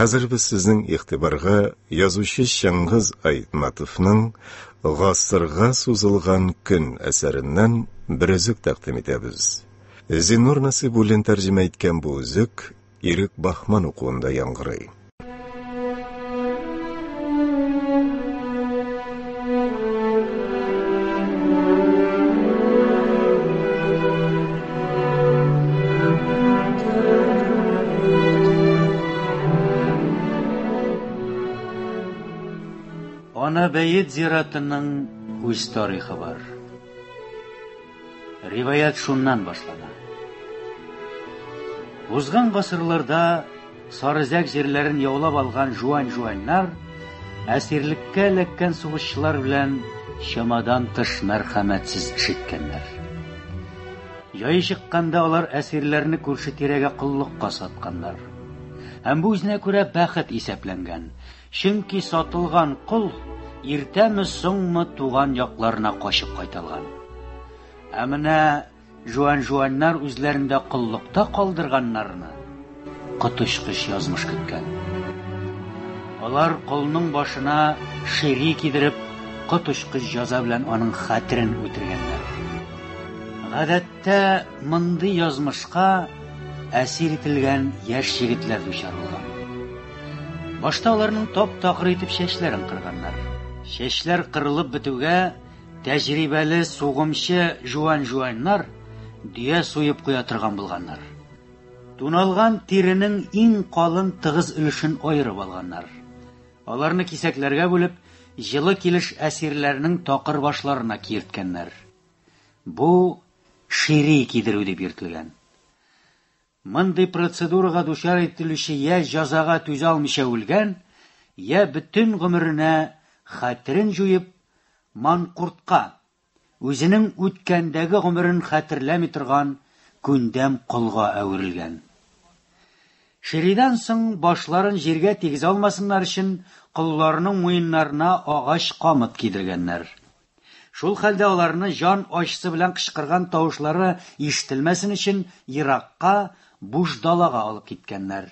Хәзер без сезнең игътибарга язучы Чыңгыз Айтматовның Гасырга сузылган көн әсәреннән бер өзек тәкъдим итәбез. Зиннур Насыйбуллин тәрҗемә иткән бу өзек Ирек Баһман укуында яңгырый. Ана бәет зиратының үз тарихы бар. Риваять шуннан башлана. Узган гасырларда Сарызәк җирләрен яулап алган жуань-жуаньнар әсирлеккә эләккән сугышчылар белән чамадан тыш мәрхәмәтсез эш иткәннәр. Җае чыкканда алар әсирләрне күрше-тирәгә коллыкка сатканнар. Һәм бу үзенә күрә бәхет исәпләнгән, чөнки сатылган кол иртәме-соңмы туган якларына качып кайталган. Ә менә Жуан-жуаннар үзләрендә коллыкта калдырганнарны коточкыч язмыш көткән. Алар колның башына шири кидереп, коточкыч җәза белән аның хәтерен үтергәннәр. Гадәттә, мондый язмышка әсир ителгән яшь егетләр дучар булган. Башта аларның тап-такыр итеп чәчләрен кырганнар. Чәчләр кырылып бетүгә, Тәҗрибәле сугымчы жуан-жуаннар дөя суеп куя торган булганнар. Туналган тиренең иң калын тыгыз өлешен аерып алганнар. Аларны кисәкләргә бүлеп, җылы килеш әсирләрнең такыр башларына киерткәннәр. Бу шири кидерү дип йөртелгән. Мондый процедурага дучар ителүче йә җәзага түзә алмыйча үлгән, йә бөтен гомеренә хәтерен җуеп, манкуртка, үзенең үткәндәге гомерен хәтерләми торган күндәм колга әверелгән. Ширидан соң башларын җиргә тигезә алмасыннар өчен колларының муеннарына агач камыт кидергәннәр. Шул хәлдә аларны җан ачысы белән кычкырган тавышлары ишетелмәсен өчен еракка, буш далага алып киткәннәр.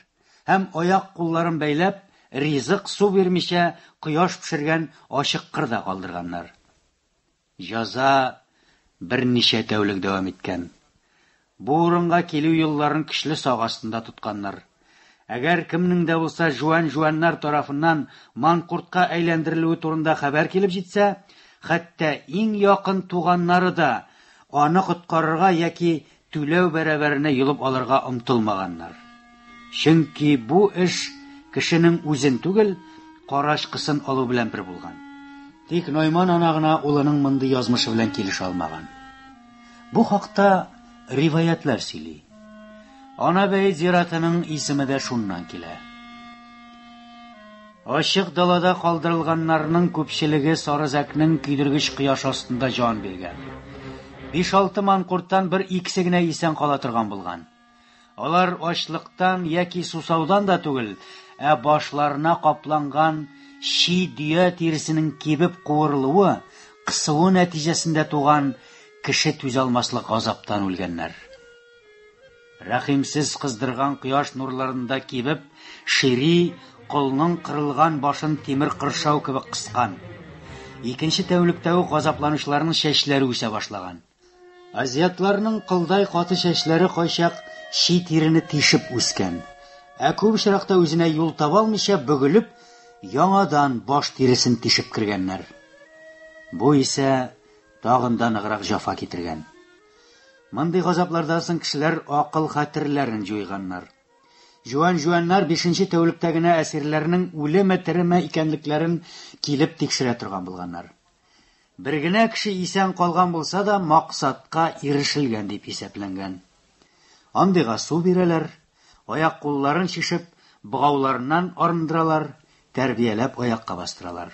Һәм аяк-кулларын бәйләп, ризык, су бирмичә, кояш пешергән ачык кырда калдырганнар. Җәза берничә тәүлек дәвам иткән. Бу урынга килү юлларын көчле сак астында тотканнар. Әгәр кемнең дә булса жуан-жуаннар тарафыннан манкуртка әйләндерелүе турында хәбәр килеп җитсә, хәтта иң якын туганнары да аны коткарырга яки түләү бәрабәренә йолып алырга омтылмаганнар. Чөнки бу эш кешенең үзен түгел, карачкысын алу белән бер булган. Тик Нойман ана гына улының мондый язмышы белән килешә алмаган. Бу хакта риваятьләр сөйли. Ана бәет зиратының исеме дә шуннан килә. Ачык далада калдырылганнарның күпчелеге Сарызәкнең көйдергеч кояш астында җан биргән. Биш-алты манкурттан бер икесе генә исән кала торган булган. Алар ачлыктан яки сусаудан да түгел, ә башларына капланган чи дөя тиресенең кибеп куырылуы, кысуы нәтиҗәсендә туган кеше түзә алмаслык газаптан үлгәннәр. Рәхимсез кыздырган кояш нурларында кибеп, Шири колның кырылган башын тимер кыршау кебек кыскан. Икенче тәүлектә үк газапланучыларның чәчләре үсә башлаган. Азиатларның кылдай каты чәчләре кайчак чи тирене тишеп үскән. Ә күп очракта үзенә юл таба алмыйча бөгелеп, яңадан баш тиресен тишеп кергәннәр. Бу исә тагын да ныграк җафа китергән. Мондый газаплардан соң кешеләр акыл-хәтерләрен җуйганнар. Җуан-җуаннар бишенче тәүлектә генә әсирләрнең үлеме-тереме икәнлекләрен килеп тикшерә торган булганнар. Бер генә кеше исән калган булса да, максатка ирешелгән дип исәпләнгән. Андыйга су бирәләр, аяк-кулларын чишеп, богауларыннан арындыралар, тәрбияләп аякка бастыралар.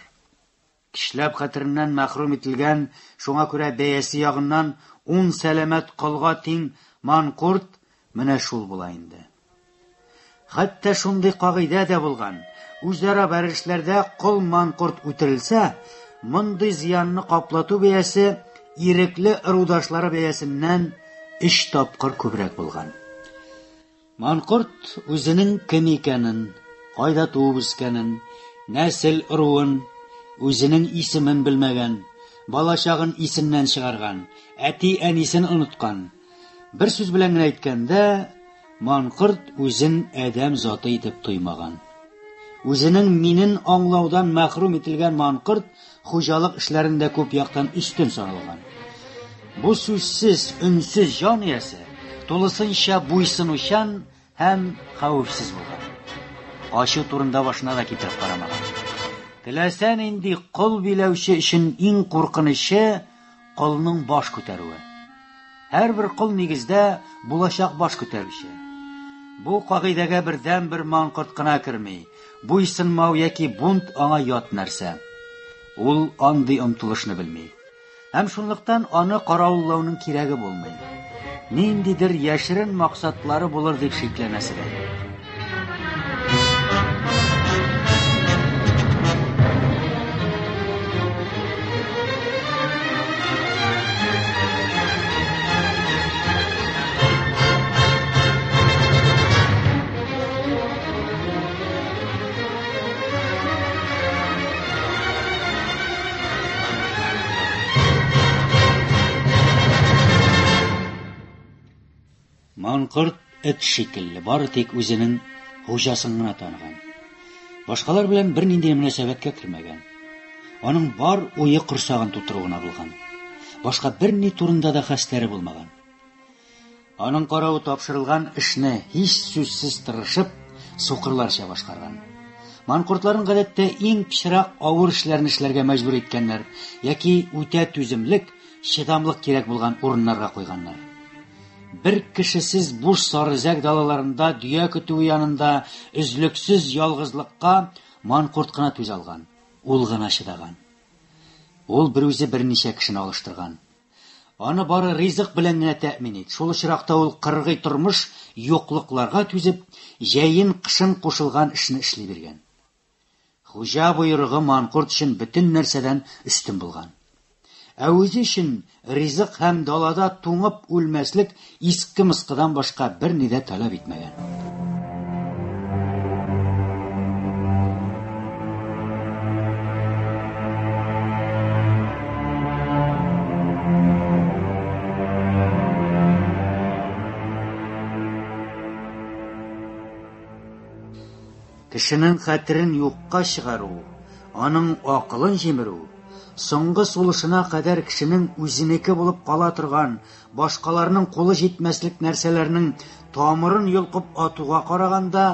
Көчләп хәтереннән мәхрүм ителгән, шуңа күрә бәясе ягыннан ун сәламәт колга тиң манкурт менә шул була инде. Хәтта шундый кагыйдә дә булган, үзара бәрелешләрдә кол манкорт үтерелсә, мондый зыянны каплату бәясе ирекле ырудашлары бәясеннән өч тапкыр күбрәк булган. Манкорт үзенең кем икәнен, Кайда туып үскәнен, нәсел ыруын, үзенең исемен белмәгән, балачагын исеннән чыгарган, әти-әнисен оныткан. Бер сүз белән генә әйткәндә, маңкорт үзен адәм заты итеп тоймаган. Үзенең минен аңлаудан мәхрүм ителгән маңкорт хуҗалык эшләрендә күп яктан өстен саналган. Бу сүзсез, өнсез җан иясе тулысынча буйсынучан һәм хәвефсез булган. Качу турында башына да китереп карамаган. Теләсә нинди кол биләүче өчен иң куркынычы колның баш күтәрүе. Һәрбер кол нигездә булачак баш күтәрүче. Бу кагыйдәгә бердәнбер маңкорт кына керми. Буйсынмау яки бунт аңа ят нәрсә. Ул андый омтылышны белми. Һәм шунлыктан аны каравыллауның кирәге булмый. Ниндидер яшерен максатлары булыр дип шикләнәсе дә юк. Маңкорт эт шикелле бары тик үзенең хуҗасын гына таныган. Башкалар белән бернинди мөнәсәбәткә кермәгән. Аның бар уе корсагын тутыру гына булган. Башка берни турында да хәстәре булмаган. Аның каравы тапшырылган эшне һич сүзсез тырышып, сукырларча башкарган. Манкортларын гадәттә иң пычрак авыр эшләрне эшләргә мәҗбүр иткәннәр яки үтә түземлек, чыдамлык кирәк булган урыннарга куйганнар. Бер кешесез буш сарызәк далаларында дөя көтүе янында өзлексез ялгызлыкка манкорт кына түзә алган, ул гына чыдаган. Ул берүзе берничә кешене алыштырган. Аны бары ризык белән генә тәэмин ит. Шул очракта ул кыргый тормыш юклыкларга түзеп, җәен кышын кушылган эшне эшли биргән. Хуҗа боерыгы манкорт өчен бөтен нәрсәдән өстен булган. Ә үзе өчен ризык һәм далада туңып үлмәслек иске-мыскыдан башка берни дә таләп итмәгән. Кешенең хәтерен юкка чыгару, аның акылын җимерү, соңгы сулышына кадәр кешенең үзенеке булып кала торган, башкаларның кулы җитмәслек нәрсәләрнең тамырын йолкып атуга караганда,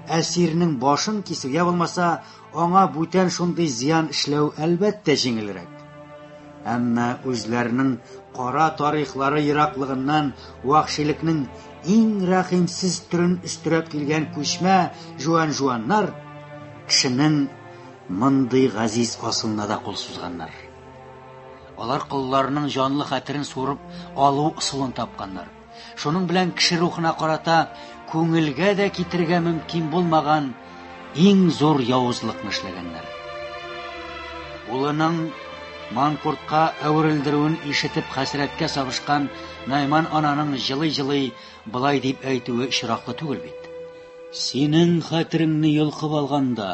әсирнең башын кисү я булмаса аңа бүтән шундый зыян эшләү әлбәттә җиңелрәк. Әмма үзләренең кара тарихлары ераклыгыннан вәхшилекнең иң рәхимсез төрен өстерәп килгән күчмә жуан-жуаннар кешенең мондый газиз асылына да кул сузганнар. Алар колларының җанлы хәтерен суырып алу ысулын тапканнар. Шуның белән кеше рухына карата күңелгә дә китерергә мөмкин булмаган иң зур явызлыкны эшләгәннәр. Улының манкортка әверелдерүен ишетеп хәсрәткә сабышкан Найман ананың җылый-җылый былай дип әйтүе очраклы түгел бит. Синең хәтереңне йолкып алганда,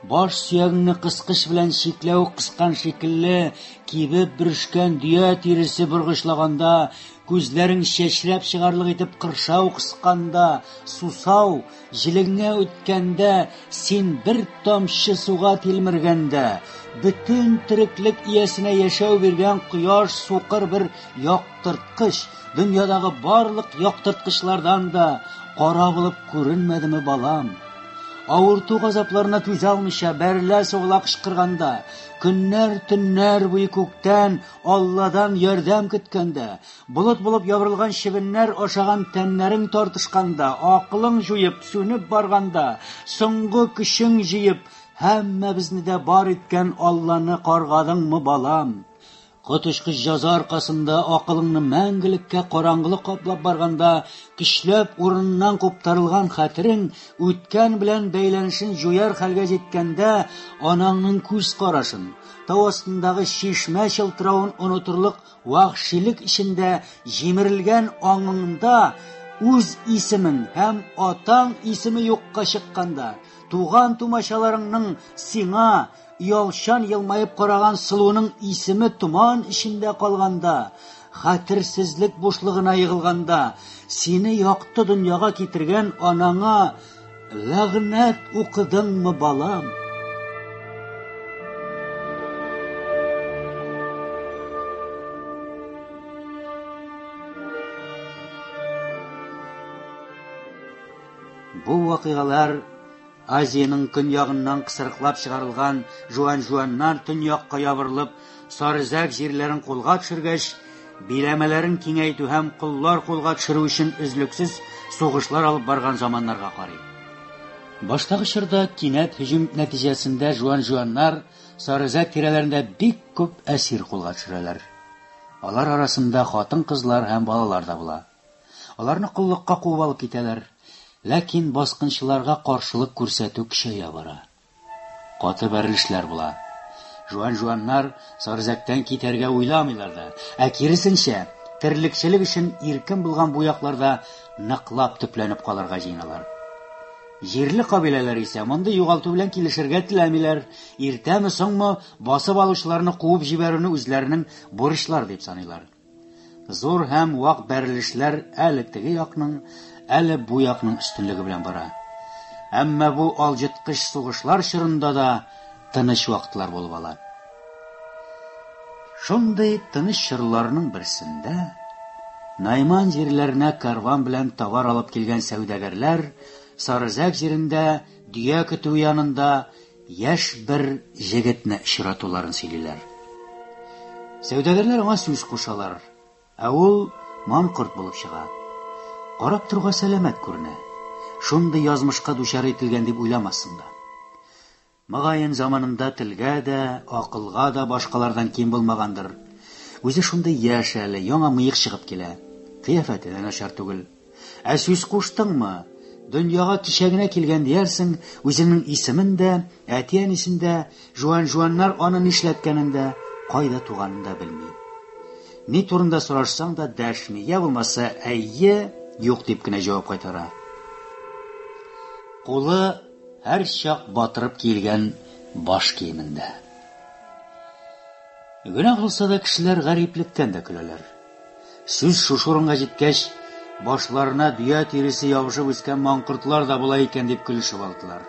баш сөягеңне кыскыч белән чикләү кыскан шикелле кибеп бөрешкән дөя тиресе боргычлаганда, күзләрең чәчрәп чыгарлык итеп кыршау кысканда, сусау җелегеңә үткәндә, син бер тамчы суга тилмергәндә, бөтен тереклек иясенә яшәү биргән кояш сукыр бер яктырткыч, дөньядагы барлык яктырткычлардан да кара булып күренмәдеме, балам? Авырту газапларына түзә алмыйча бәрелә-сугыла кычкырганда, көннәр, төннәр буе күктән Алладан ярдәм көткәндә, болыт булып ябырылган чебеннәр ашаган тәннәрең тартышканда, акылың җуеп, сүнеп барганда, соңгы көчең җыеп, һәммәбезне дә бар иткән Алланы каргадыңмы, балам? Коточкыч җәза аркасында акылыңны мәңгелеккә караңгылык каплап барганда, көчләп урыныннан куптарылган хәтерең үткән белән бәйләнешен җуяр хәлгә җиткәндә, анаңның күз карашын, тау астындагы чишмә чылтыравын онытырлык вәхшилек эчендә җимерелгән аңыңда үз исемең һәм атаң исеме юкка чыкканда, Туган-тумачаларыңның сиңа оялчан елмаеп караган сылуның исеме томан эчендә калганда, хәтерсезлек бушлыгына егылганда, сине якты дөньяга китергән анаңа ләгънәт укыдыңмы, балам? Бу вакыйгалар Азиянең көньягыннан кысрыклап чыгарылган жуан-жуаннар төньякка ябырылып, Сарызәк җирләрен кулга төшергәч, биләмәләрен киңәйтү һәм коллар кулга төшерү өчен өзлексез сугышлар алып барган заманнарга карый. Баштагы чорда кинәт һөҗүм нәтиҗәсендә жуан-жуаннар Сарызәк тирәләрендә бик күп әсир кулга төшерәләр. Алар арасында хатын-кызлар һәм балалар да була. Аларны коллыкка куып алып китәләр. Ләкин баскынчыларга каршылык күрсәтү көчәя бара. Каты бәрелешләр була. Жуан-жуаннар Сарызәктән китәргә уйламыйлар да, ә киресенчә, терлекчелек өчен иркен булган бу якларда ныклап төпләнеп калырга җыеналар. Җирле кабиләләр исә мондый югалту белән килешергә теләмиләр, иртәме-соңмы басып алучыларны куып җибәрүне үзләренең бурычлары дип саныйлар. Зур һәм вак бәрелешләр әле теге якның, әле бу якның өстенлеге белән бара. Әмма бу алҗыткыч сугышлар чорында да тыныч вакытлар булып ала. Шундый тыныч чорларның берсендә Найман җирләренә карван белән товар алып килгән сәүдәгәрләр Сарызәк җирендә дөя көтүе янында яшь бер җегетне очратуларын сөйлиләр. Сәүдәгәрләр аңа сүз кушалар, ә ул манкорт булып чыга. Карап торуга сәламәт күренә. Шундый язмышка дучар ителгән дип уйламассың да. Мөгаен, заманында телгә дә, акылга да башкалардан ким булмагандыр. Үзе шундый яшь әле, яңа мыек чыгып килә. Кыяфәте дә начар түгел. Ә сүз куштыңмы? Дөньяга кичә генә килгән диярсең, үзенең исемен дә, әти-әнисен дә, жуан-жуаннар аны нишләткәнен дә, кайда туганын да белми. Ни турында сорашсаң да дәшми, я булмаса әйе, юк дип кенә җавап кайтара. Кулы һәрчак батырып киелгән баш киемендә. Гөнаһ булса да кешеләр гариплектән дә көләләр. Сүз шушы урынга җиткәч, башларына дөя тиресе ябышып үскән маңкортлар да була икән дип көлешеп алдылар.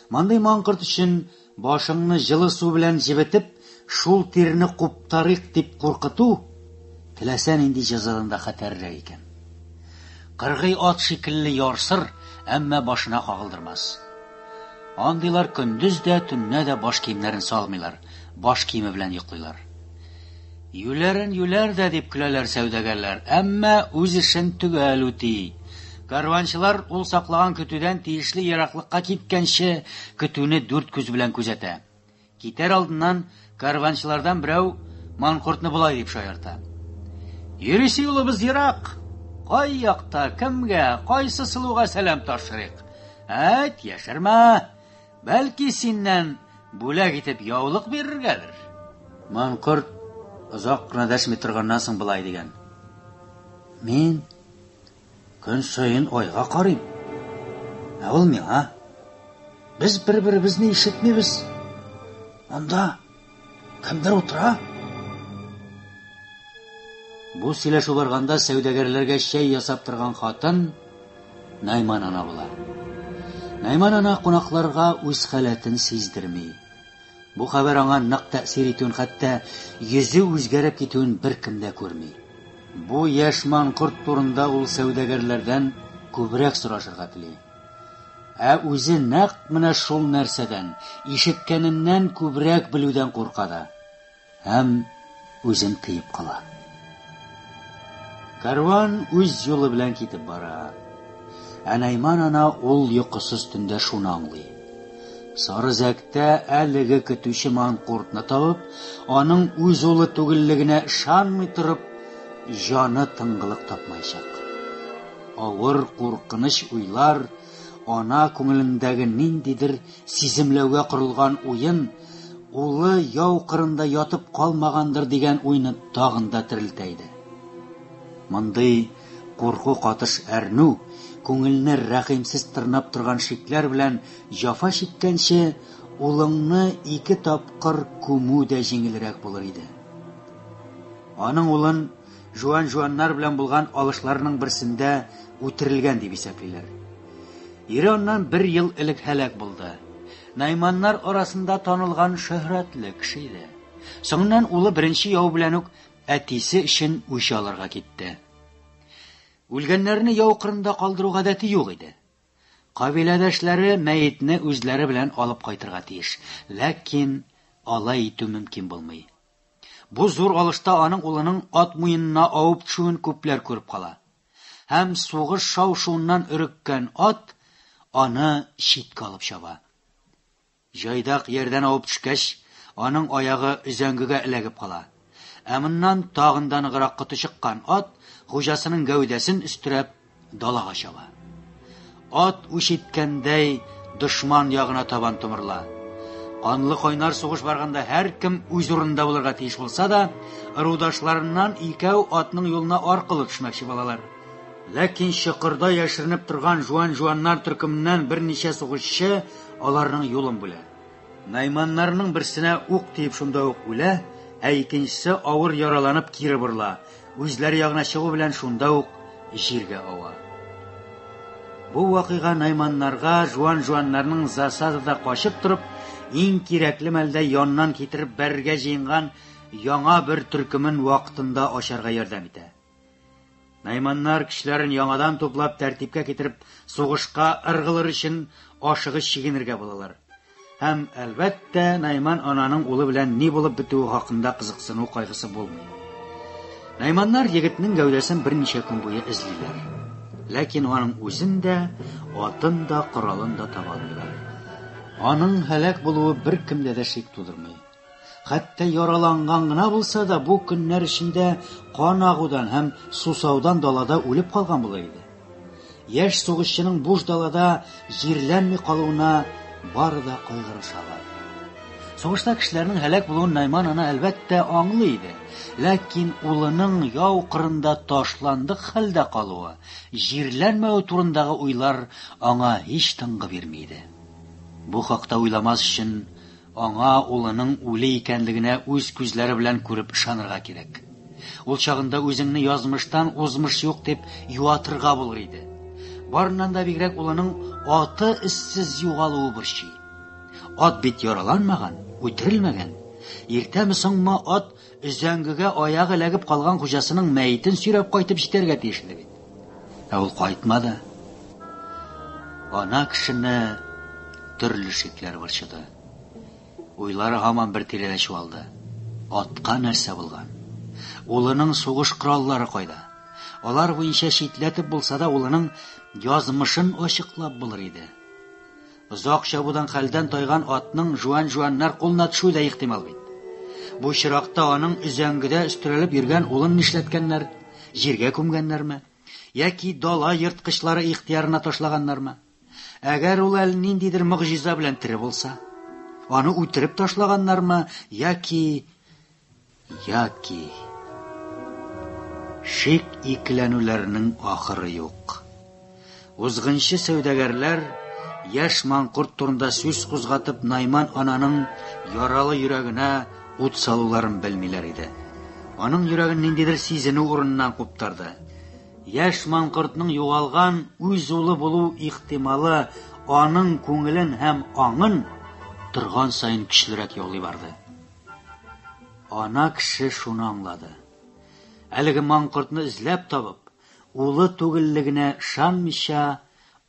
Мондый маңкорт өчен башыңны җылы су белән җебетеп, шул тирене куптарыйк дип куркыту теләсә нинди җәзадан да хәтәррәк икән. Кыргый ат шикелле ярсыр, әмма башына кагылдырмас. Андыйлар көндез дә, төнлә дә баш киемнәрен салмыйлар, баш киеме белән йоклыйлар. Юләрен юләр дә дип көләләр сәүдәгәрләр, әмма үз эшен төгәл үти. Карванчылар ул саклаган көтүдән тиешле ераклыкка киткәнче көтүне дүрт күз белән күзәтә. Китәр алдыннан карванчылардан берәү манкортны болай дип шаярта. Йөрисе юлыбыз ерак. Кай якта, кемгә, кайсы сылуга сәлам тапшырыйк? Әйт, яшермә. Бәлки синнән бүләк итеп яулык бирергәдер? Манкорт озак кына дәшми торганнан соң болай дигән. Мин көн саен айга карыйм. Ә ул миңа. Без бер-беребезне ишетмибез. Анда кемдер утыра. Бу сөйләшү барганда сәүдәгәрләргә чәй ясап торган хатын Найман ана була. Найман ана кунакларга үз халәтен сиздерми. Бу хәбәр аңа нык тәэсир итүен, хәтта йөзе үзгәреп китүен беркем дә күрми. Бу яшь манкорт турында ул сәүдәгәрләрдән күбрәк сорашырга тели. Ә үзе нәкъ менә шул нәрсәдән, ишеткәненнән күбрәк белүдән курка да. Һәм үзен тыеп кала. Карван үз юлы белән китеп бара. Ә Найман ана ул йокысыз төндә шуны аңлый. Сарызәктә әлеге көтүче манкуртны табып, аның үз улы түгеллегенә ышанмый торып, җаны тынгылык тапмаячак. Авыр, куркыныч уйлар, ана күңелендәге ниндидер сиземләүгә корылган уен, улы яу кырында ятып калмагандыр дигән уйны тагын да терелтә иде. Мондый курку катыш әрнү, Күңелне рәхимсез тырнап торган шикләр белән җафа чиккәнче, улыңны ике тапкыр күмү дә җиңелрәк булыр иде. Аның улын жуан-жуаннар белән булган алышларның берсендә үтерелгән дип исәплиләр. Ире аннан бер ел элек һәлак булды. Найманнар арасында танылган шөһрәтле кеше иде. Соңыннан улы беренче яу белән үк әтисе өчен үч алырга китте. Үлгәннәрне яу кырында калдыру гадәте юк иде. Кабиләдәшләре мәетне үзләре белән алып кайтырга тиеш. Ләкин алай итү мөмкин булмый. Бу зур алышта аның улының ат муенына авып төшүен күпләр күреп кала. Һәм сугыш шау-шуыннан өреккән ат аны читкә алып чаба. Җайдак ярдән авып төшкәч, аның аягы өзәңгегә эләгеп кала. Ә моннан тагын да ныграк коты чыккан ат хуҗасының гәүдәсен өстерәп далага чаба. Ат үч иткәндәй дошман ягына табан томырыла. Канлы кайнар сугыш барганда һәркем үз урынында булырга тиеш булса да, ырудашларыннан икәү атның юлына аркылы төшмәкче булалар. Ләкин чокырда яшеренеп торган жуан-жуаннар төркеменнән берничә сугышчы аларның юлын бүлә. Найманнарның берсенә ук тиеп шунда ук үлә, ә икенчесе авыр яраланып кире борыла, үзләре ягына чыгу белән шунда ук җиргә ава. Бу вакыйга найманнарга жуан-жуаннарның засадада качып торып, иң кирәкле мәлдә яннан китереп бәрергә җыенган яңа бер төркемен вакытында ачарга ярдәм итә. Найманнар көчләрен яңадан туплап тәртипкә китереп, сугышка ыргылыр өчен ашыгыч чигенергә булалар. Һәм, әлбәттә, Найман ананың улы белән ни булып бетүе хакында кызыксыну кайгысы булмый. Найманнар егетнең гәүдәсен берничә көн буе эзлиләр. Ләкин аның үзен дә, атын да, коралын да таба алмыйлар. Аның һәлак булуы беркемдә дә шик тудырмый. Хәтта яраланган гына булса да, бу көннәр эчендә кан агудан һәм сусаудан далада үлеп калган булыр иде. Яшь сугышчының буш далада җирләнми калуына бары да кайгырышалар. Сугышта кешеләрнең һәлак булуын Найман ана әлбәттә аңлый иде. Ләкин улының яу кырында ташландык хәлдә калуы, җирләнмәве турындагы уйлар аңа һич тынгы бирми иде. Бу хакта уйламас өчен аңа улының үле икәнлегенә үз күзләре белән күреп ышанырга кирәк. Ул чагында үзеңне язмыштан узмыш юк дип юатырга булыр иде. Барыннан да бигрәк улының аты эзсез югалуы борчый. Ат бит яраланмаган, үтерелмәгән. Иртәме соңмы ат өзәңгегә аягы эләгеп калган хуҗасының мәетен сөйрәп кайтып җитәргә тиеш иде бит. Ә ул кайтмады. Ана кешене төрле шикләр борчыды. Уйлары һаман бер тирәдә чуалды. Атка нәрсә булган? Улының сугыш кораллары кайда? Алар буенча читләтеп булса да улының язмышын ачыклап булыр иде. Озак чабудан хәлдән тайган атның жуан-жуаннар кулына төшүе дә ихтимал бит. Бу очракта аның өзәңгедә өстерәлеп йөргән улын нишләткәннәр? Җиргә күмгәннәрме? Яки дала ерткычлары ихтыярына ташлаганнармы? Әгәр ул әле ниндидер могҗиза белән тере булса, аны үтереп ташлаганнармы яки яки шик икеләнүләрнең ахыры юк. Узгынчы сәүдәгәрләр яшь маңкорт турында сүз кузгатып Найман ананың яралы йөрәгенә ут салуларын белмиләр иде. Аның йөрәген ниндидер сизенү урыныннан куптарды. Яшь маңкортның югалган үз улы булу ихтималы аның күңелен һәм аңын торган саен көчлерәк яулый барды. Ана кеше шуны аңлады. Әлеге маңкортны эзләп табып, улы түгеллегенә ышанмыйча,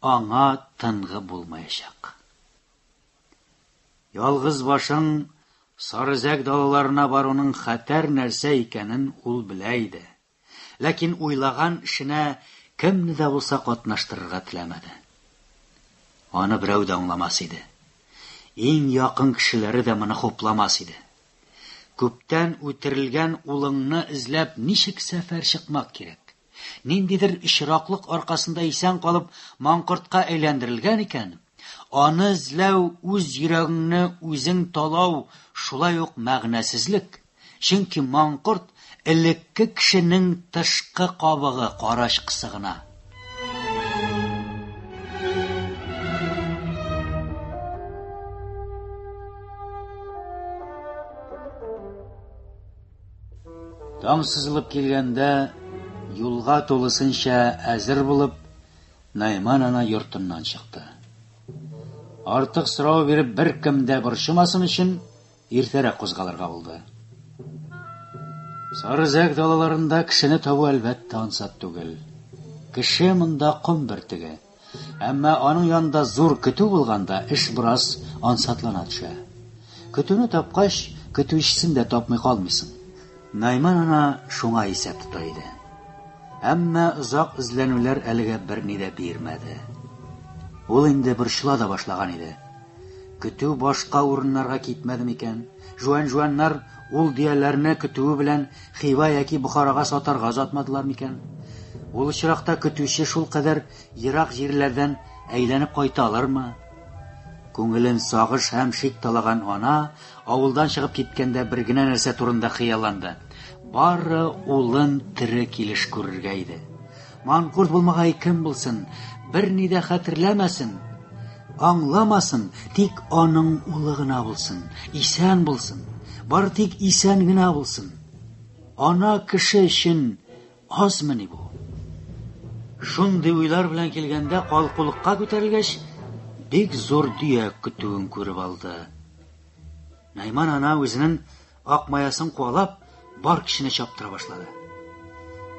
аңа тынгы булмаячак. Ялгыз башың Сарызәк далаларына баруның хәтәр нәрсә икәнен ул белә иде. Ләкин уйлаган эшенә кемне дә булса катнаштырырга теләмәде. Аны берәү дә аңламас иде. Иң якын кешеләре дә моны хупламас иде. Күптән үтерелгән улыңны эзләп ничек сәфәр чыкмак кирәк? Ниндидер очраклык аркасында исән калып, маңкортка әйләндерелгән икән, аны эзләү үз йөрәгеңне үзең талау шулай ук мәгънәсезлек. Чөнки маңкорт элекке кешенең тышкы кабыгы, карачкысы гына. Таң сызылып килгәндә, юлга тулысынча әзер булып, Найман ана йортыннан чыкты. Артык сорау биреп беркем дә борчымасын өчен иртәрәк кузгалырга булды. Сарызәк далаларында кешене табу әлбәттә ансат түгел. Кеше монда ком бөртеге. Әмма аның янында зур көтү булганда эш бераз ансатлана төшә. Көтүне тапкач, көтүчесен дә тапмый калмыйсың. Найман ана шуңа исәп тота иде. Әмма озак эзләнүләр әлегә берни дә бирмәде. Ул инде борчыла да башлаган иде. Көтү башка урыннарга китмәде микән? Жуан-жуаннар ул дөяләрне көтүе белән Хива яки Бохарага сатарга озатмадылар микән? Ул очракта көтүче шулкадәр ерак җирләрдән әйләнеп кайта алырмы? Күңелен сагыш һәм шик талаган ана авылдан чыгып киткәндә бер генә нәрсә турында хыялланды. Бары улын тере килеш күрергә иде. Манкурт булмагай кем булсын, берни дә хәтерләмәсен, аңламасын, тик аның улы гына булсын, исән булсын, бары тик исән генә булсын. Ана кеше өчен азмыни бу? Шундый уйлар белән килгәндә калкулыкка күтәрелгәч, бик зур дөя көтүен күреп алды. Найман ана үзенең ак маясын куалап, бар көченә чаптыра башлады.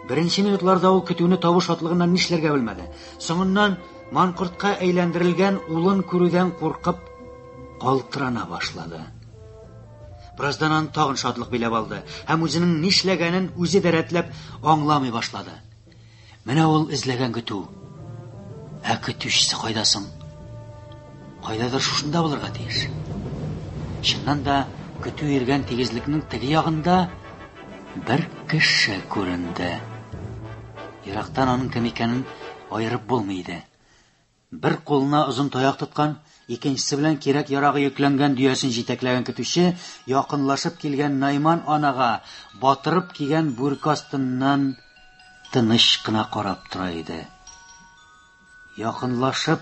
Беренче минутларда ул көтүне табу шатлыгыннан нишләргә белмәде. Соңыннан манкортка әйләндерелгән улын күрүдән куркып калтырана башлады. Бераздан аны тагын шатлык биләп алды һәм үзенең нишләгәнен үзе дә рәтләп аңламый башлады. Менә ул эзләгән көтү. Ә көтүчесе кайда соң? Кайдадыр шушында булырга тиеш. Чыннан да көтү йөргән тигезлекнең теге ягында бер кеше күренде. Ерактан аның кем икәнен аерып булмый иде. Бер кулына озын таяк тоткан, икенчесе белән кирәк-ярагы йөкләнгән дөясен җитәкләгән көтүче якынлашып килгән Найман анага батырып кигән бүрке астыннан тыныч кына карап тора иде. Якынлашып,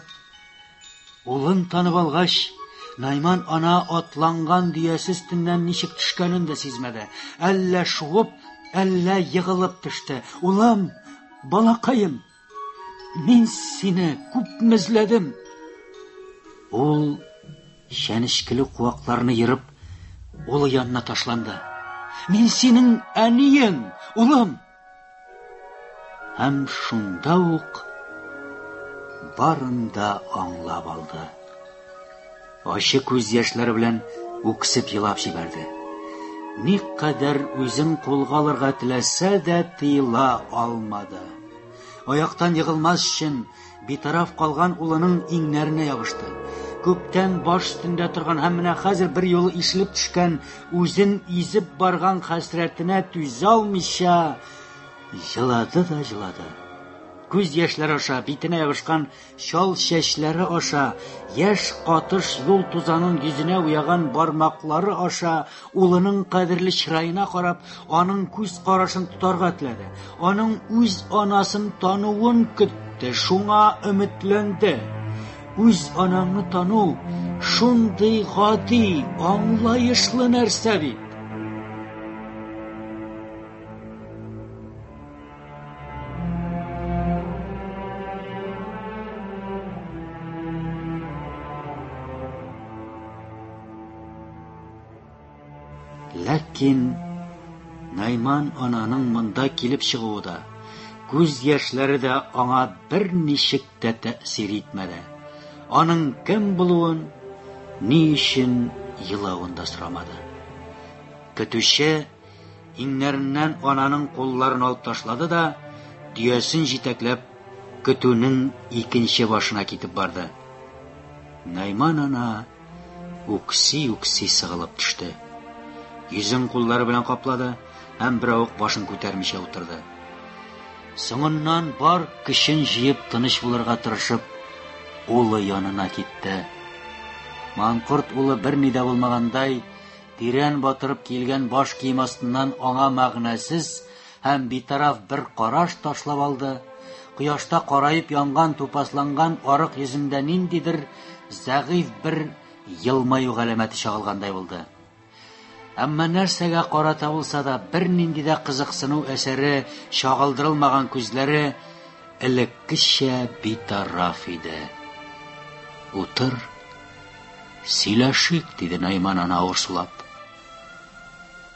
улын танып алгач, Найман ана атланган дөясе өстеннән ничек төшкәнен дә сизмәде. Әллә шуып, әллә егылып төште. Улым, балакаем! Мин сине күпме эзләдем. Ул чәнечкеле куакларны ерып, улы янына ташланды. Мин синең әниең, улым! Һәм шунда ук барын да аңлап алды. Ачы күз яшьләре белән үксеп елап җибәрде. Никадәр үзен кулга алырга теләсә дә тыела алмады. Аяктан егылмас өчен битараф калган улының иңнәренә ябышты. Күптән баш өстендә торган һәм менә хәзер бер юлы ишелеп төшкән, үзен изеп барган хәсрәтенә түзә алмыйча елады да елады. Күз яшьләре аша, битенә ябышкан Чал чәчләре аша, яшь катыш юл тузанын йөзенә уяган бармаклары аша улының кадерле чыраена карап, аның күз карашын тотарга теләде. Аның үз анасын тануын көтте, шуңа өметләнде. Үз анаңны тану шундый гади, аңлаешлы нәрсә бит. Ләкин Найман ананың монда килеп чыгуы да, күз яшьләре дә аңа берничек тә тәэсир итмәде. Аның кем булуын, ни өчен елавын да сорамады. Көтүче Иңнәреннән ананың кулларын алып ташлады да, дөясен җитәкләп, көтүнең икенче башына китеп барды. Найман ана үкси-үкси сыгылып төште. Йөзен куллары белән каплады һәм беравык башын күтәрмичә утырды. Соңыннан бар көчен җыеп тыныч булырга тырышып, улы янына китте. Манкорт улы берни дә булмагандай, Тирән батырып киелгән баш кием астыннан аңа мәгънәсез һәм битараф бер караш ташлап алды. Кояшта караеп янган, тупасланган арык йөзендә ниндидер зәгыйфь бер елмаю галәмәте чагылгандай булды. Әмма нәрсәгә карата булса да бернинди дә кызыксыну әсәре чагылдырылмаган күзләре элеккечә битараф иде. Утыр, сөйләшик, диде Найман ана авыр сулап.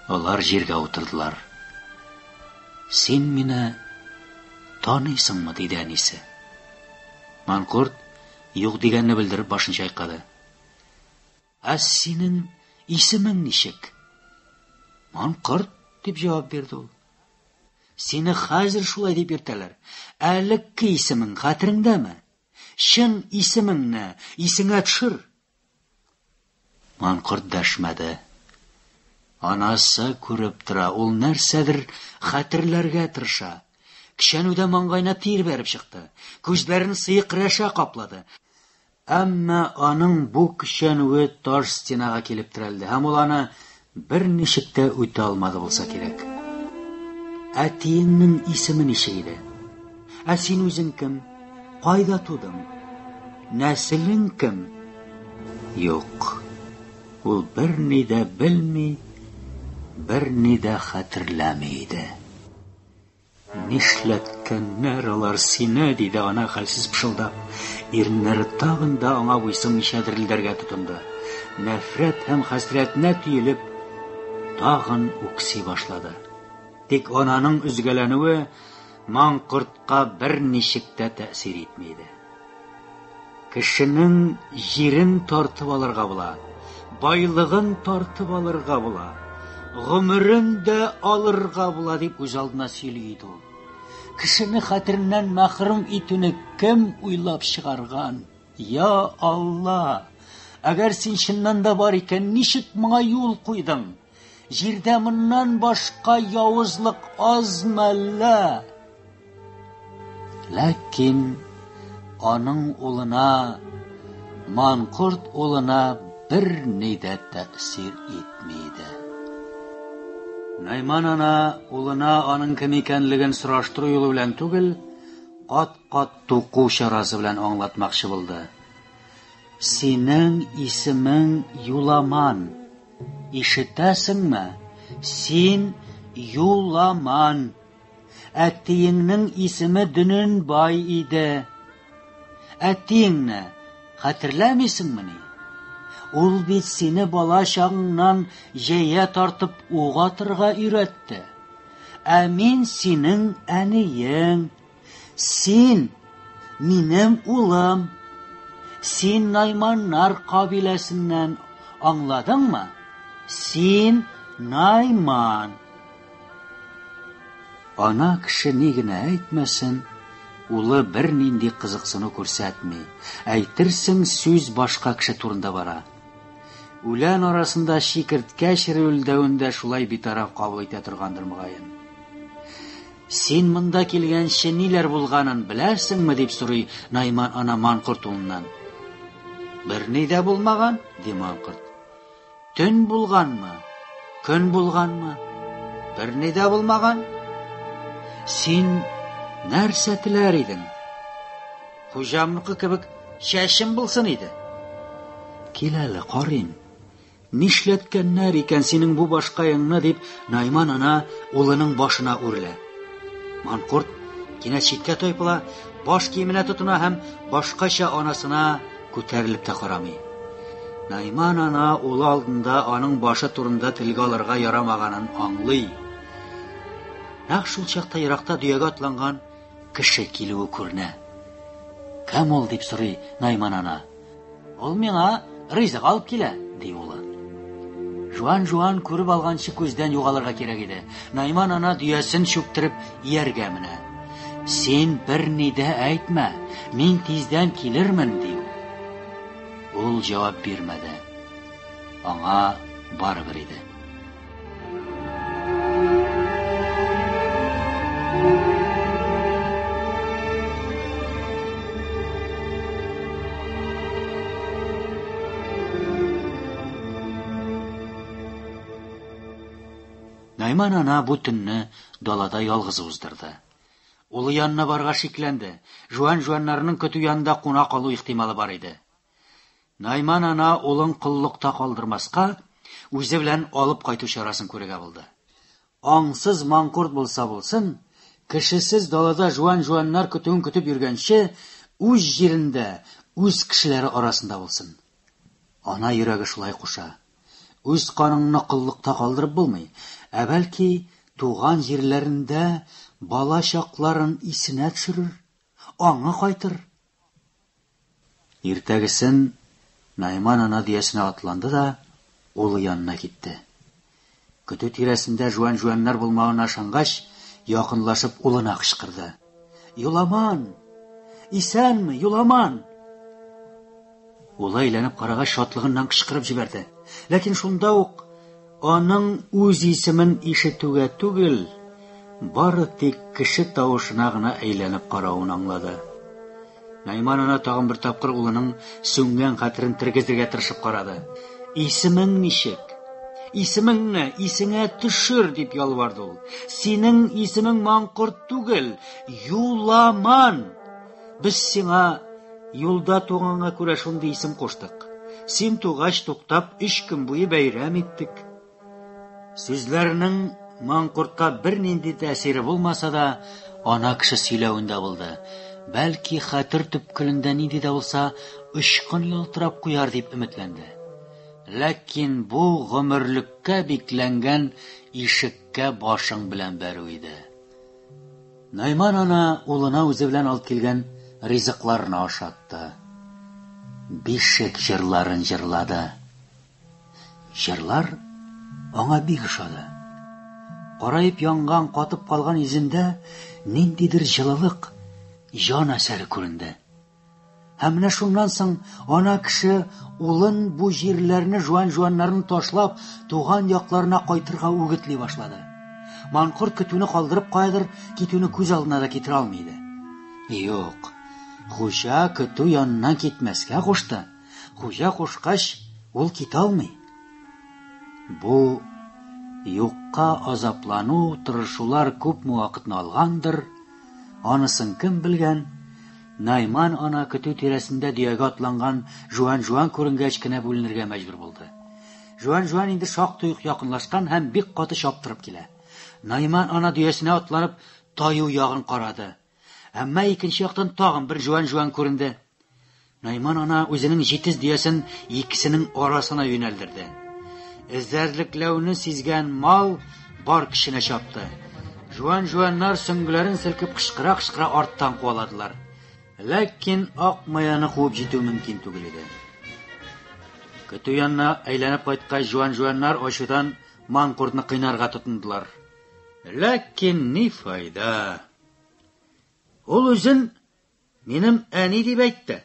Алар җиргә утырдылар. Син мине таныйсыңмы? диде әнисе. Манкорт юк дигәнне белдереп башын чайкады. Ә синең исемең ничек? Манкорт, дип җавап бирде ул. Сине хәзер шулай дип йөртәләр. Ә элекке исемең хәтереңдәме? Чын исемеңне исеңә төшер. Манкорт дәшмәде. Анасы күреп тора, ул нәрсәдер хәтерләргә тырыша. Көчәнүдә маңгаена тир бәреп чыкты. Күзләрен сыек рәшә каплады. Әмма аның бу көчәнүе таш стенага килеп терәлде һәм ул аны берничек тә үтә алмады булса кирәк. Әтиеңнең исеме ничек иде? Ә син үзең кем? Кайда тудың? Нәселең кем? Юк. Ул берни дә белми, берни дә хәтерләми иде. Нишләткәннәр алар сине, диде ана хәлсез пышылдап. Иреннәре тагын да аңа буйсынмыйча дерелдәргә тотынды. Нәфрәт һәм хәсрәтенә төелеп, тагын үкси башлады. Тик ананың өзгәләнүе маңкортка берничек тә тәэсир итми иде. Кешенең җирен тартып алырга була, байлыгын тартып алырга була, гомерен дә алырга була, дип үз алдына сөйли иде ул. Кешене хәтереннән мәхрүм итүне кем уйлап чыгарган? Я Алла! Әгәр син чыннан да бар икән, ничек моңа юл куйдың? Җирдә моннан башка явызлык азмы әллә? Ләкин аның улына, манкорт улына берни дә тәэсир итми иде. Найман ана улына аның кем икәнлеген сораштыру юлы белән түгел, кат-кат туку чарасы белән аңлатмакчы булды. Синең исемең Юламан. Ишетәсеңме? Син Юламан. Әтиеңнең исеме Дөненбай иде. Әтиеңне хәтерләмисеңмени? Ул бит сине бала чагыңнан җәя тартып ук атырга өйрәтте. Ә мин синең әниең. Син минем улым. Син найманнар кабиләсеннән, аңладыңмы? Син найман. Ана кеше ни генә әйтмәсен, улы бернинди кызыксыну күрсәтми. Әйтерсең, сүз башка кеше турында бара. Үлән арасында чикерткә черүлдәвен дә шулай битараф кабул итә торгандыр, мөгаен. Син монда килгәнче ниләр булганын беләсеңме, дип сорый Найман ана Манкорт улыннан. Берни дә булмаган, ди Манкорт. Төн булганмы? Көн булганмы? Берни дә булмаган. Син нәрсә теләр идең? Хуҗамныкы кебек чәчем булсын иде. Кил әле, карыйм. Нишләткәннәр икән синең бу башкаеңны, дип Найман ана улының башына үрелә. Манкорт кинәт читкә тайпыла, баш киеменә тотына һәм башкача анасына күтәрелеп тә карамый. Найман ана улы алдында аның башы турында телгә алырга ярамаганын аңлый. Нәкъ шул чакта еракта дөягә атланган кеше килүе күренә. Кем ул, дип сорый Найман ана. Ул миңа ризык алып килә, ди улы. Жуан-жуан күреп алганчы күздән югалырга кирәк иде. Найман ана дөясен чүктереп ияргә менә. Син берни дә әйтмә, мин тиздән килермен, ди ул. Ул җавап бирмәде. Аңа барыбер иде. Найман ана бу төнне далада ялгызы уздырды. Улы янына барырга шикләнде. Жуан-жуаннарның көтү янында куна калу ихтималы бар иде. Найман ана улын коллыкта калдырмаска, үзе белән алып кайту чарасын күрергә булды. Аңсыз маңкорт булса булсын, кешесез далада жуан-жуаннар көтүен көтеп йөргәнче, үз җирендә, үз кешеләре арасында булсын. Ана йөрәге шулай куша. Үз каныңны коллыкта калдырып булмый, ә бәлки туган җирләрендә бала чакларын исенә төшерер, аңы кайтыр. Иртәгесен Найман ана дөясенә атланды да улы янына китте. Көтү тирәсендә жуан-жуаннар булмавына ышангач, якынлашып улына кычкырды. Юламан! Исәнме, Юламан? Улы әйләнеп карагач, шатлыгыннан кычкырып җибәрде. Ләкин шунда ук аның үз исемен ишетүгә түгел, бары тик кеше тавышына гына әйләнеп каравын аңлады. Найман ана тагын бер тапкыр улының сүнгән хәтерен тергезергә тырышып карады. Исемең ничек? Исемеңне исеңә төшер, дип ялварды ул. Синең исемең Маңкорт түгел, Юламан. Без сиңа юлда туганга күрә шундый исем куштык. Син тугач туктап өч көн буе бәйрәм иттек. Сүзләренең Маңкортка бернинди тәэсире булмаса да, ана кеше сөйләвендә булды. Бәлки хәтер төпкелендә нинди дә булса очкын ялтырап куяр дип өметләнде. Ләкин бу гомерлеккә бикләнгән ишеккә башың белән бәрү иде. Найман ана улына үзе белән алып килгән ризыкларны ашатты. Бишек җырларын җырлады. Җырлар аңа бик ошады. Караеп янган, катып калган йөзендә ниндидер җылылык, җан әсәре күренде. Һәм менә шуннан соң ана кеше улын бу җирләрне жуан-жуаннарын ташлап, туган якларына кайтырга үгетли башлады. Манкорт көтүне калдырып каядыр китүне күз алдына да китерә алмый иде. Юк, хуҗа көтү яныннан китмәскә кушты. Хуҗа кушкач, ул китә алмый. Бу юкка азаплану, тырышулар күпме вакытны алгандыр, анысын кем белгән? Найман ана көтү тирәсендә дөягә атланган Жуан-Жуан күренгәч кенә бүленергә мәҗбүр булды. Жуан-Жуан инде шактый ук якынлашкан һәм бик каты чаптырып килә. Найман ана дөясенә атланып таю ягын карады. Әмма икенче яктан тагын бер Жуан-Жуан күренде. Найман ана үзенең җитез дөясен икесенең арасына юнәлдерде. Эзәрлекләүне сизгән мал бар көченә чапты. Жуан-жуаннар сөңгеләрен селкеп кычкыра-кычкыра арттан куаладылар. Ләкин ак маяны куып җитү мөмкин түгел иде. Көтү янына әйләнеп кайткач, жуан-жуаннар ачудан маңкортны кыйнарга тотындылар. Ләкин ни файда? Ул үзен минем әни дип әйтте.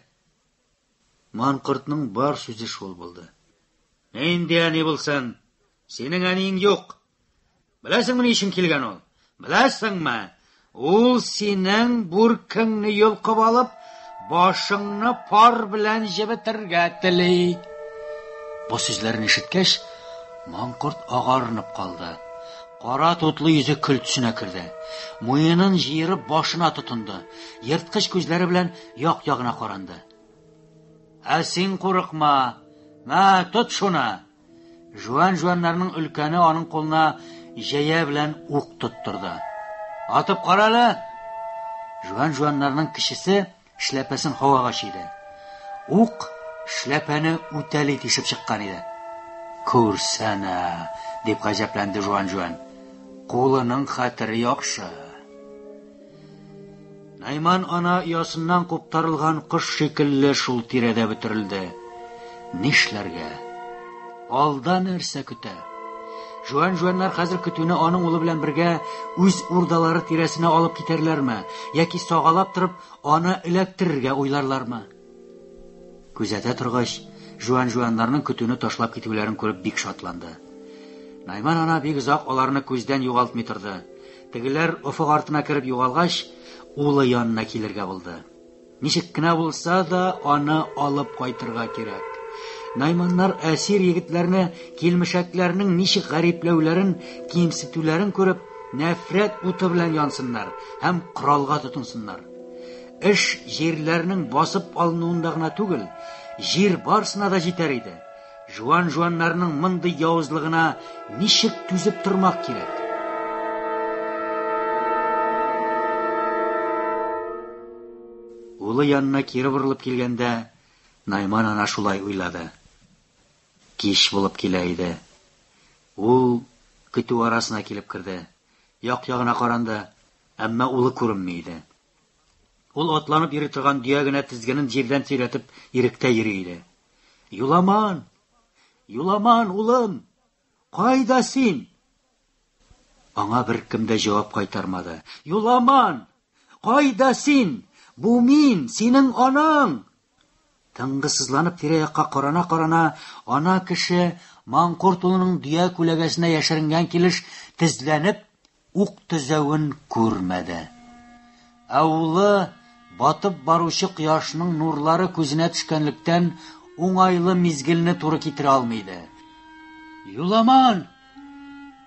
Манкортның бар сүзе шул булды. Нинди әни булсын? Синең әниең юк. Беләсеңме ни өчен килгән ул? Беләсеңме? Ул синең бүркеңне йолкып алып, башыңны пар белән җебетергә тели. Бу сүзләрне ишеткәч, Маңкорт агарынып калды. Кара тутлы йөзе көл төсенә керде. Муенын җыерып башына тотынды. Ерткыч күзләре белән як-ягына каранды. Ә син курыкма. Мә, тот шуны. Жуан-жуаннарның өлкәне аның кулына җәя белән ук тоттырды. Атып кара әле. Жуан-жуаннарның кечесе эшләпәсен һавага чөйде. Ук эшләпәне үтәли тишеп чыккан иде. Күрсәнә, дип гаҗәпләнде Жуан-жуан. Кулының хәтере яхшы. Найман ана оясыннан куптарылган кош шикелле шул тирәдә бөтерелде. Нишләргә? Алда нәрсә көтә? Жуан-жуаннар хәзер көтүне аның улы белән бергә үз урдалары тирәсенә алып китәрләрме, яки сагалап торып аны эләктерергә уйларлармы? Күзәтә торгач, жуан-жуаннарның көтүне ташлап китүләрен күреп бик шатланды. Найман ана бик озак аларны күздән югалтмый торды. Тегеләр офык артына кереп югалгач, улы янына килергә булды. Ничек кенә булса да, аны алып кайтырга кирәк. Найманнар әсир егетләрне килмешәкләрнең ничек гарипләүләрен, кимсетүләрен күреп, нәфрәт уты белән янсыннар һәм коралга тотынсыннар. Эш җирләрнең басып алынуында гына түгел, җир барсына да җитәр иде. Жуан-жуаннарның мондый явызлыгына ничек түзеп тормак кирәк? Улы янына кире борылып килгәндә, Найман ана шулай уйлады. Кич булып килә иде. Ул көтү арасына килеп керде. Як-ягына каранды, әмма улы күренми иде. Ул атланып йөри торган дөя генә тезгенен җирдән сөйрәтеп иректә йөри иде. Юламан! Юламан, улым! Кайда син? Аңа беркем дә җавап кайтармады. Юламан! Кайда син? Бу мин, синең анаң! Тынгысызланып тирә-якка карана-карана, ана кеше маңкорт улының дөя күләгәсенә яшеренгән килеш тезләнеп ук төзәвен күрмәде. Ә улы батып баручы кояшның нурлары күзенә төшкәнлектән уңайлы мизгелне туры китерә алмый иде. Юламан!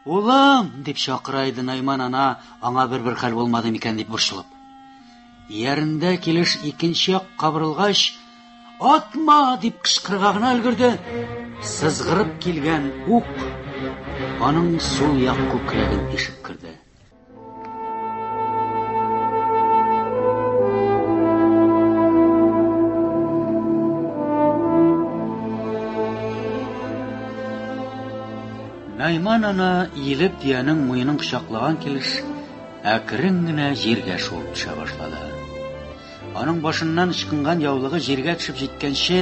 Улым! дип чакыра иде Найман ана, аңа бер-бер хәл булмады микән дип борчылып. Иярендә килеш икенче якка борылгач, «Атма!» дип кычкырырга гына өлгерде. Сызгырып килгән ук аның сул як күкрәген тишеп керде. Найман ана иелеп дөянең муенын кочаклаган килеш әкрен генә җиргә шуып төшә башлады. Аның башыннан ычкынган яулыгы җиргә төшеп җиткәнче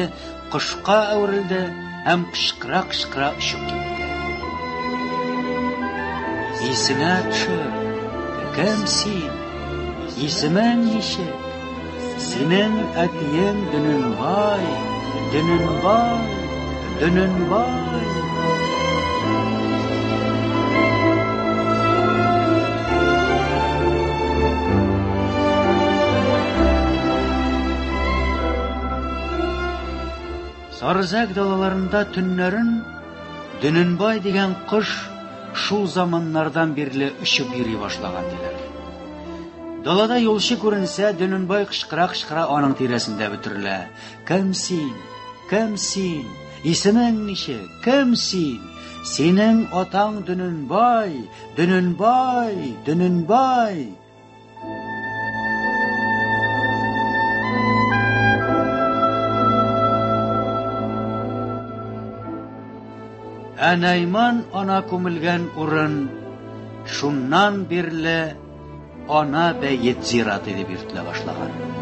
кошка әверелде һәм кычкыра-кычкыра очып китте. Исеңә төшер, кем син? Исемең ничек? Синең әтиең Дөненбай, Дөненбай, Дөненбай. Сарызәк далаларында төннәрен Дөненбай дигән кош шул заманнардан бирле очып йөри башлаган диләр. Далада юлчы күренсә, Дөненбай кычкыра-кычкыра аның тирәсендә бөтерелә. Кем син? Кем син? Исемең ничек? Кем син? Синең атаң Дөненбай, Дөненбай, Дөненбай. Ә Найман ана күмелгән урын шуннан бирле Ана бәет зираты дип йөртелә башлаган.